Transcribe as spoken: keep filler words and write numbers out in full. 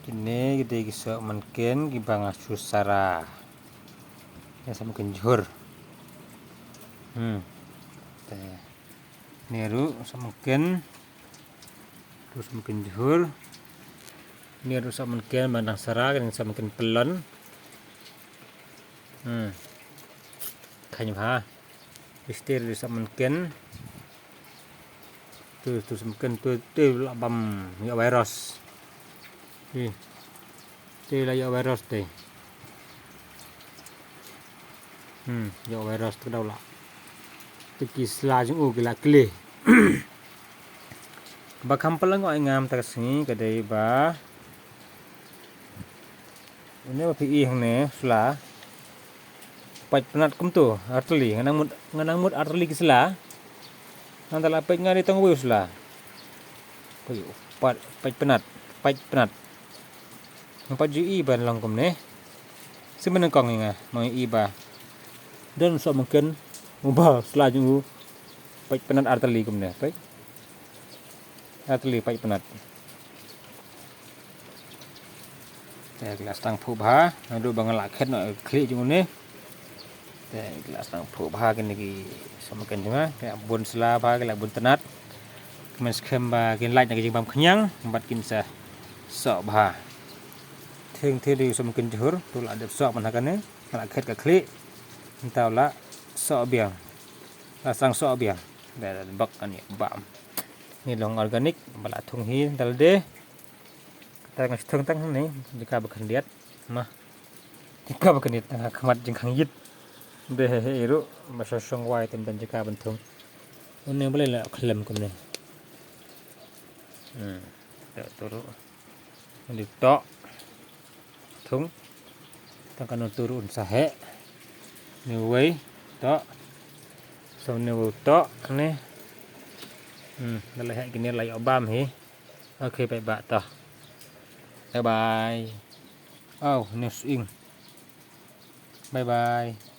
Kine ki dei ki sohmynken kiba nga shu sara. Ïa sohmynken jhur. Hmm. Te. Kine ruh sohmynken. Tu sohmynken jhur. Kine ruh sohmynken ba dang sara, kine sohmynken pyllun. Hmm. Kheiñ bha. Kine ruh sohmynken. Tu, tu sohmynken tu, tu la bam ïoh virus. Hi. Te la ïoh virus te. Hmm, ïoh virus te ka dei la. Te ki sla jong u ki la kle. Ba kham pynlyngngoh ïa nga mynta ka sngi ka dei ba une ba phi i hangne sla. Pait pnat kumto, artylli, nga nang mut, nga nang mut artylli ki sla. Nangta la pait nga dei tang uwei u sla. Pait, pait, pait pnat, pait pnat. Nga pat ju i ban long kumne. Sngewbha nyngkong ïa nga, ma i ba. Don sohmynken, uba sla jong u. Pait pnat artylli kumne, pait. Artylli pait pnat. Te ki la sdang phuh bha, naduh ba nga la khet noh khlieh jong une. Te ki la sdang phuh bha kine ki sohmynken jong nga, ki la bun sla bha, ki la bun tnat. Kmen skhem ba kin lait na ki jingbam khñiang, bad kin sa soh bha. Thing thing dei sohmynken jhur, tu la dep soh man ha kane, nga la khet ka khlieh. Mynta la soh biang. La sdang soh biang. Da, da, bak kane bam. Ni long organic, ba la thung hi, dal de. Tang nga thung tang ni, jaka ba khyndiat. Ma. Jaka ba khyndiat tang ha khmat jingkhang yit. Be he he ruh, ba shong shong wai tem dan jaka ban thung. Une ba la khlem kumne. Hmm. Da tu ruh. Ni to. Thung. Tang kano tu ruh un sa heh. Ni wei. To. So ni wei to. Ni. Hmm. Da la heh kine la ïoh bam hi. Okay, bye bye to. Bye bye. Oh, ni sing. Bye bye.